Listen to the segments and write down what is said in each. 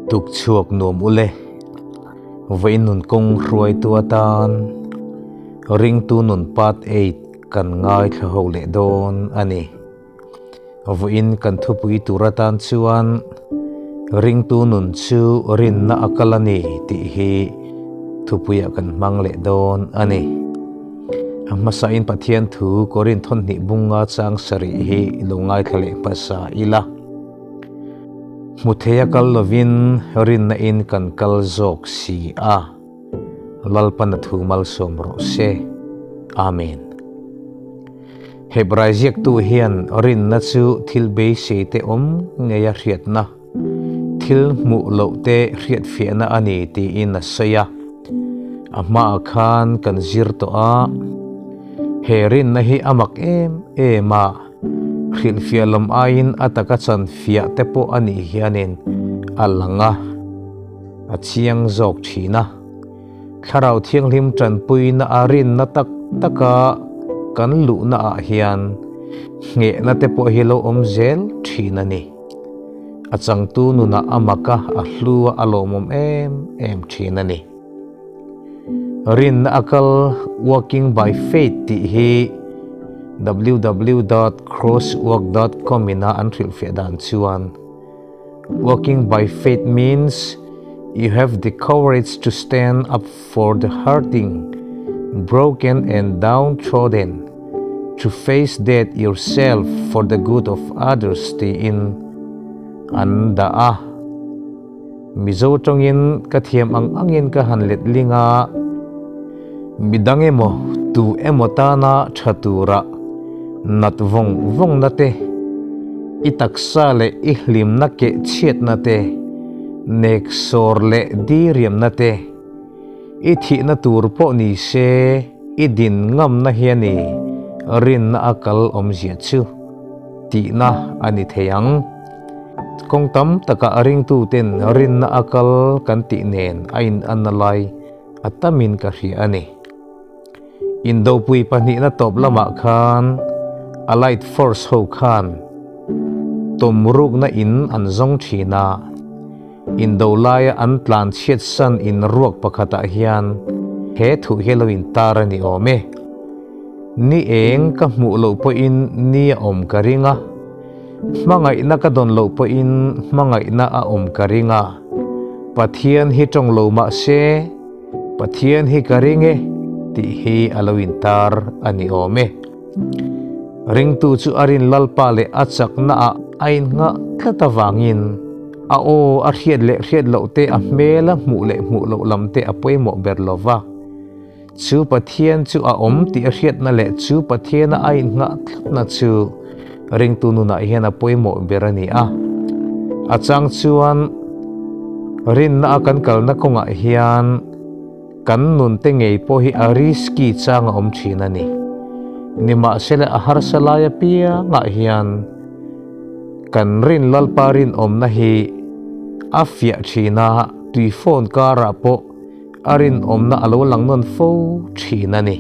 Tuk chhuak nuam ule. Vawiin nun kawng hruaitu atan ringtu nun part 8 kan ngaithla ho leh dawn a ni. Vawiin kan thupui tur atan chuan ringtu nun chu rinna a kal a ni tih hi thupuiah kan hmang leh dawn a ni. A hmasain Pathian thu Korinth thawhnih bunga chang sarih hi lo ngaithla leh hmasa ila. Hmu thei a kal lovin rinna in kan kal zawk si a. Lalpan a thu malsawm rawh se. Amen. Hebrai ziaktu hian rinna chu thil beisei te awm ngeia hriatna, thil hmuh loh te hriatfiahna a ni tiin a sawi a. A hmaah khan kan zir tawh a, he rinna hi a mak em em a, hrilhfiah lam aiin a taka chanfiah te pawh a nih hianin a lang a, a chiang zawk thin a. Thlarau Thianghlim tanpuina a rinna tak taka kan luhna ah hian nghehna te pawh hi lo awm zel thin a ni. A changtu nunah a mak a, a hlu a, a lawmawm em em thin a ni. Rinna a kal Walking by Faith tih hi www dot crosswalk dot com ina an hrilhfiah dan chuan, Walking by faith means you have the courage to stand up for the hurting, broken and downtrodden, to face death yourself for the good of others tiin an dah a. Mizo tawngin ka thiam ang angin ka han let ling a, midang emaw tu emaw tana tha tura nat vawng vawngna te, i taksa leh i hlimna keh chhiatna te, nek sawr leh diriamna te, i thihna tur pawh ni se i din ngamna hian i rinna a kal awmzia chu tihna a ni thei ang. Kawng tam takah a ringtuten rinna a kal kan tih nen a inanna lai a tamin ka hria a ni. Indopui pahnihna tawp lamah khan Allied Force ho khan tawmrukna in an zawng thin a, indo laia an tlan chhiatsan in ruak pakhatah hian he thuh hi lo intar a ni awm e. Ni eng ka hmuh loh pawhin ni a awm ka ring a. Hmangaihna ka dawn loh pawhin hmangaihna a awm ka ring a, Pathian hi tawng lo mah se, Pathian hi ka ring e tih hi a lo intar a ni awm e. Ringtu chu a rin Lalpa leh a chakna ah a innghah tlat avangin a aw a hriat leh hriat loh te a hmel a hmuh leh hmuh loh lam te a pawimawh ber lo va. Chu Pathian chu a awm tih a hriatna leh chu Pathiana a innghah tlatna chu ringtu nunah hian a pawimawh ber a ni a. A chang chuan rinna a kan kalna kawngah hian kan nunte ngei pawh hi a risky chang a awm thin a ni. Nimahsela a harsa lai apiangah hian kan rin Lalpa rinawmna hi a fiah thin a, tui phone karah pawh A rinawmna a lo lang nawn fo thin a ni.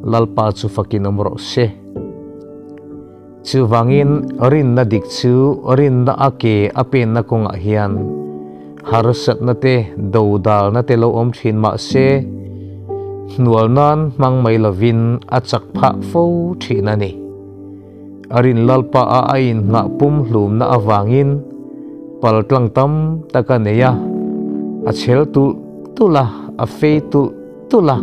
Lalpa chu fakin awm rawh se. Chuvangin rinna dik chu rinna a ke a penna kawngah hian harsatna te dodalna te lo awm thin mah se hnual nan hmang mai lovin a chak phah fo thin a ni. A rin Lalpa a a inngah pumhlumna avangin paltlang tam tak a nei a, a chhel tulh tulh a, a fei tulh tulh a,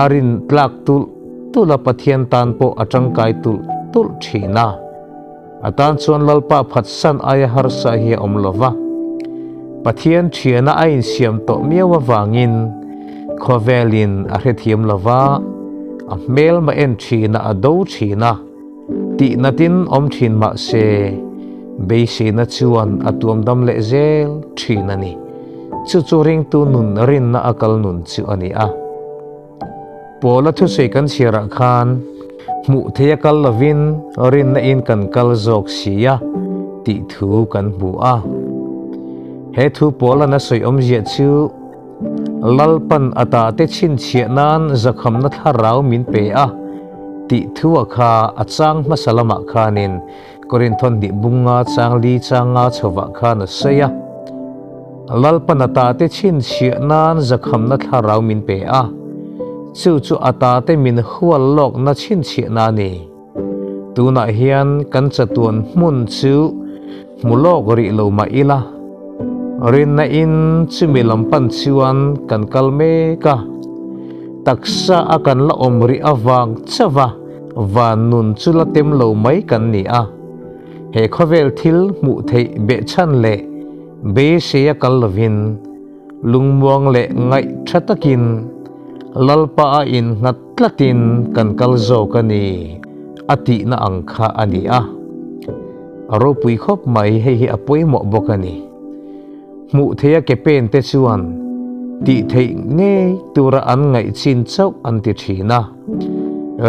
a rin tlak tulh tulh a Pathian tan pawh a tangkai tulh tulh thin a. A tan chuan Lalpa phatsan aia harsa hi a awm lo va, Pathian thiana a insiam tawh miau avangin khawvelin a hrethiam lo va, a hmelma en thin a, a do thin a, tih natin awm thin mah se, beiseina chuan a tuam dam leh zel thin a ni. Chu chu ringtu nun rinna a kal nun chu a ni a. Paula thusawi kan chhiarah khan hmuh theia kal lovin rinna in kan kal zawk si a tih thu kan hmu a. He thu Paula'n a sawi awmzia chu Lalpan a tate chhinchhiah nan zakhamna thlarau min pe a tih thu a kha a chang hmasa lamah khanin Korinthon hnih bunga chang li changa chhovah khan a sawi a. Lalpan a tate chhinchhiah nan zakhamna thlarau min pe a, chu chu a tate min hual lawkna chhinchhiahna a ni. Tunah hian kan chatuan hmun chu hmu lawk rih lo mah ila, rinna in chumi lam pan chuan kan kal mek a, taksa a kan la awm rih avang chauh a van nun chu la tem lo mai kan ni a. He khawvel thil hmuh theih behchhan leh beisei a kal lovin, lungmuang leh ngaih tha takin Lalpa a innghat tlatin kan kal zawk a ni, a tihna ang kha a ni a. A ropui khawp mai, hei hi a pawimawh bawk a ni. Hmuh theia ke pen te chuan tih theih ngei tura an ngaih chin chauh an ti thin a.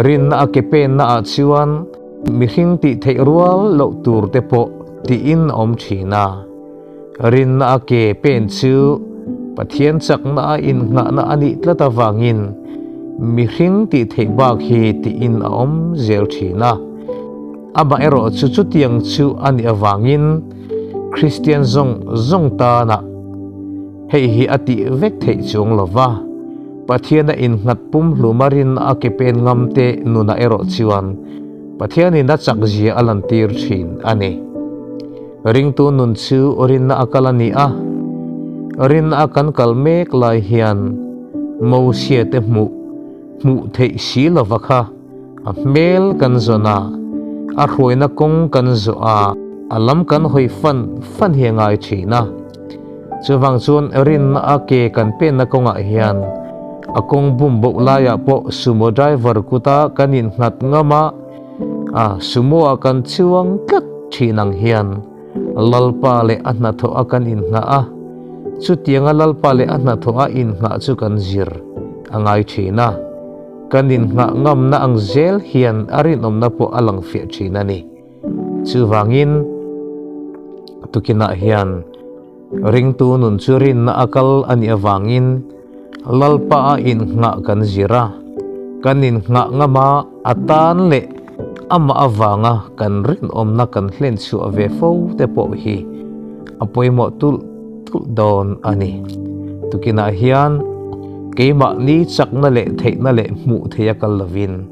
Rinna a ke penna ah chuan mihring tih theih rual loh tur te pawh tiin a awm thin a. Rinna a ke pen chu Pathian chakna a innghahna a nih tlat avangin mihring tih theih bak hi tiin a awm zel thin a. Amaherawh chu chutiang chu a nih avangin Kristian zawng zawng tana hei hi a tih vek theih chuang lo va, Pathiana innghat pumhluma rinna a ke pen ngam te nunah erawh chuan Pathianin a chakzia a lantir thin a ni. Ringtu nun chu rinna a kal a ni a, rinna a kan kal mek lai hian Mosia te hmuh hmuh theih si lova kha a hmel kan zawn a, a hruaina kawng kan zawh a, a lam kan hawi fan fan hi a ngai thin a. Chuvang chuan rinna a ke kan penna kawngah hian a kawng bum boh laiah pawh sumo driver kuta kan innghat ngam a, a sumo ah kan chuang tlat thin ang hian Lalpa leh a hnathawh a kan inngah a, chutianga Lalpa leh a hnathawh a inngah chu kan zir a ngai thin a, kan inngah ngamna ang zel hian a rinawmna pawh a lang fiah thin a ni. Chuvangin, tukinah hian ringtu nun chu rinna a kal a nih avangin Lalpa a innghah kan zir a, kan innghah ngam a, a tan leh amah avanga kan rinawmna kan hlen chhuah ve fo te pawh hi a pawimawh tulh tulh dawn a ni. Tukinah hian keimahni chakna leh theihna leh hmuh theih a kal lovin,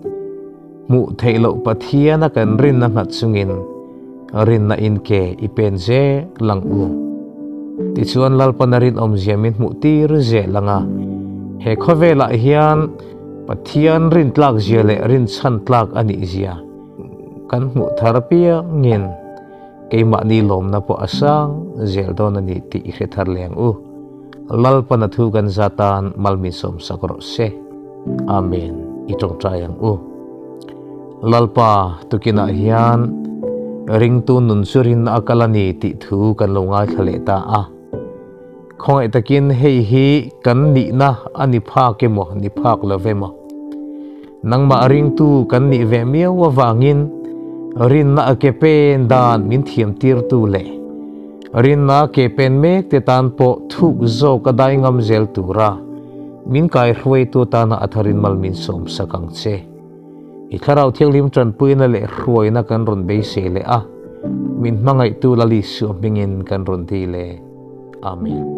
Hmuh theih loh Pathiana kan rinna nghat chungin rinna in ke i pen zel ang u. Tichuan Lalpana rinawmzia min hmuh tir zel ang a, he khawvelah hian Pathian rintlak zia leh rinchhan tlak a nih zia kan hmuh thar apiangin keimahni lawmna pawh a sang zel dawn a ni tih i hre thar leh ang u. Lalpana thu kan zatan malmi sawmsak rawh se. Amen. I tawngtai ang u. Lalpa tukinah hian ringtu nun chu rinna a kal a ni tih thu kan lo ngaithla leh ta a. Khawngaih takin hei hi kan nihna a ni phak emaw ni phak lo emaw. Nangmah ringtu kan nih ve miau avangin rinna a ke pen dan min thiam tirtu leh rinna ke pen mek te tan pawh thuk zawk a dai ngam zel tura min kai hruaitu tana a tharin mal min sawm sak ang che. I Thlarau Thianghlim tanpuina leh hruaina kan rawn beisei leh a, min hmangaihtu Lal Isua hmingin kan rawn ti le. Amen.